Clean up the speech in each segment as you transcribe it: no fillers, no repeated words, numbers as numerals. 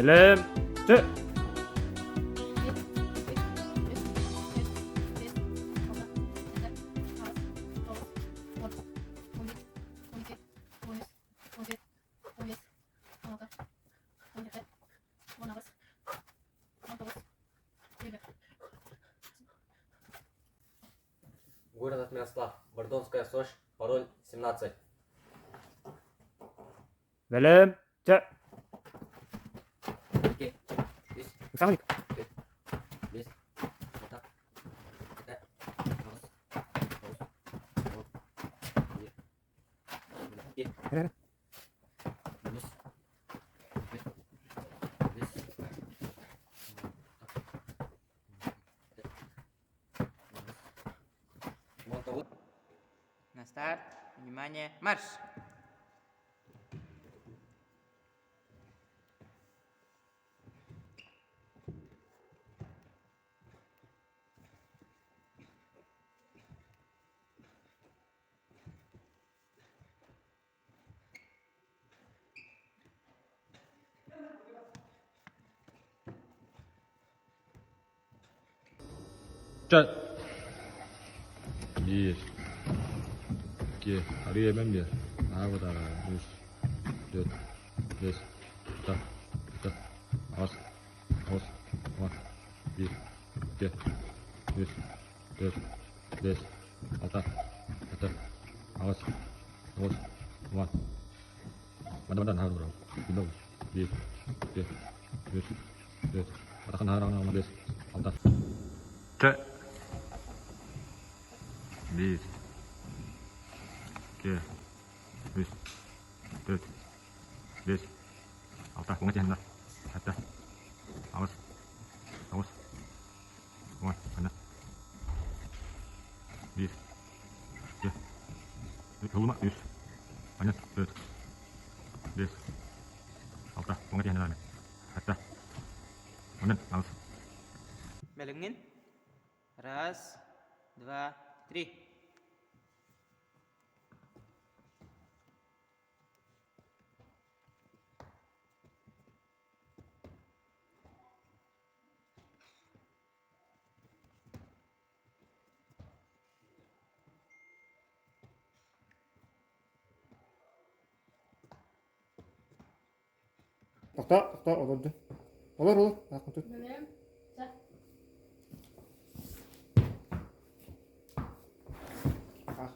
Бэлэм, чэ! Город Отмяслав, Бордонская СОЖ, пароль 17. Бэлэм, чэ! Икки, үс, Ыксаҕын түөрт, биэс, алта, сэттэ, аҕыс, тоҕус, он, биир, икки, Эрэ, эрэ. үс, түөрт, биэс, На старт, внимание, марш! Чэ биир, икки, арыый эбэн биэр, аа бытаара, үс, түөрт, биэс, алта, алта, аҕыс, тоҕус, уон, биир, икки, үс, түөрт, биэс, алта, алта, аҕыс, тоҕус, уон. Манда наһаа туруорабын. Биир, икки, үс, түөрт, атахын наһаа биэс, алта. Чэ биир, икки, үс, түөрт, биэс, алта, уҥа тиһэннэ, сэттэ, аҕыс, тоҕус, уон, анна, биир, икки, ылыма, үс, анна, түөрт, биэс, алта, уҥа тиһэннэ, сэттэ, онон, аҕыс. Бэлэмҥин? Раз, два, три. Тохтоо, тохтоо, олордун. Олор, олор. Аахын тут. Аах.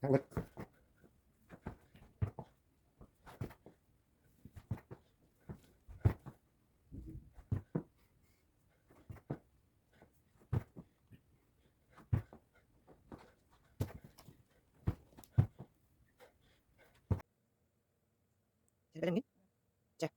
Олор. Бэлэмҥин? Чэ.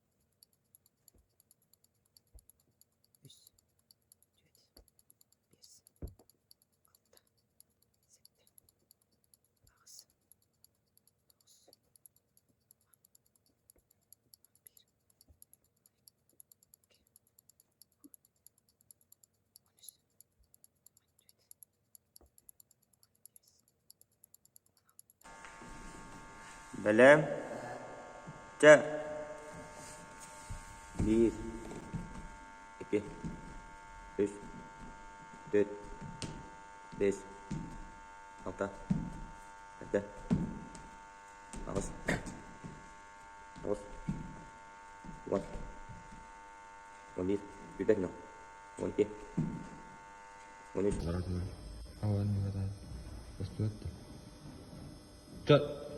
Үс, түөрт, биэс, алта, сэттэ, аҕыс, тоҕус, уон, он биир, икки, он үс, он түөрт, он биэс, Бэлэм, чэ биир, икки, үс, түөрт, биэс, алта, сэттэ, аҕыс, тоҕус, уон,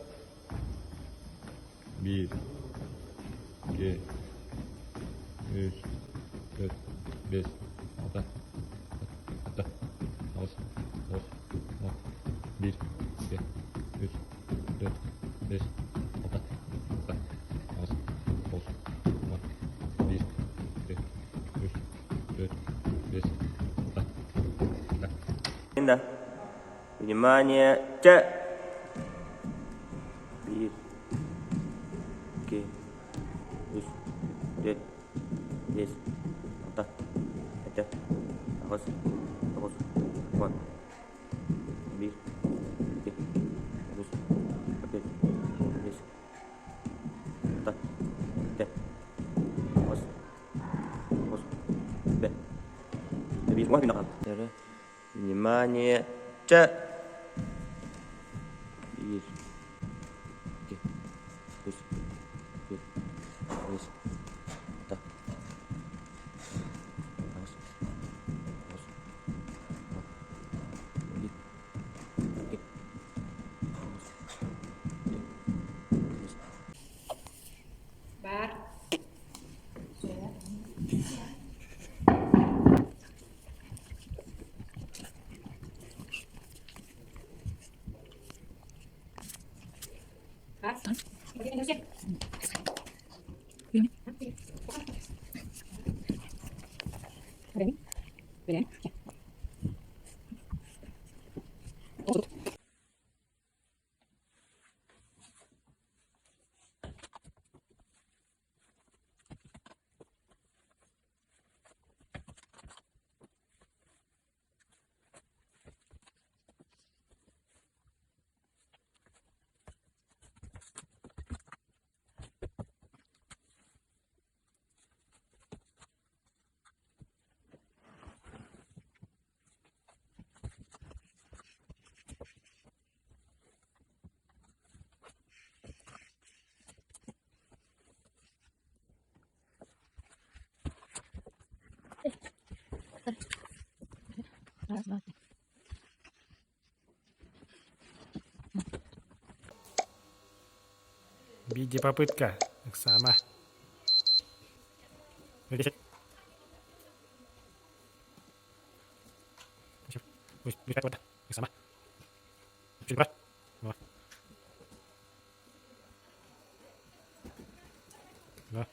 он биир, сүүрбэ он икки, он үс. Чэ биир, икки, үс, түөрт, биэс, алта, сэттэ, аҕыс, тоҕус, уон, биир, икки, үс, түөрт, биэс, алта, сэттэ, аҕыс, тоҕус, уон, биир, икки, үс, түөрт, биэс, алта, сэттэ. Да. Внимание, чэ! Биир, икки, үс, түөрт, биэс, алта, сэттэ, аҕыс, тоҕус, уон. Биир, икки, үс, түөрт, биэс, алта, сэттэ, аҕыс, тоҕус, бэт. Внимание! Чэ! Биир, икки, үс, түөрт, биэс, алта, аҕыс, тоҕус, уон, биир, икки, үс, түөрт, биэс. Бар. Биирдии попытка, ыксаама. Ыксаама. Бар.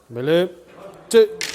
Били, чэ!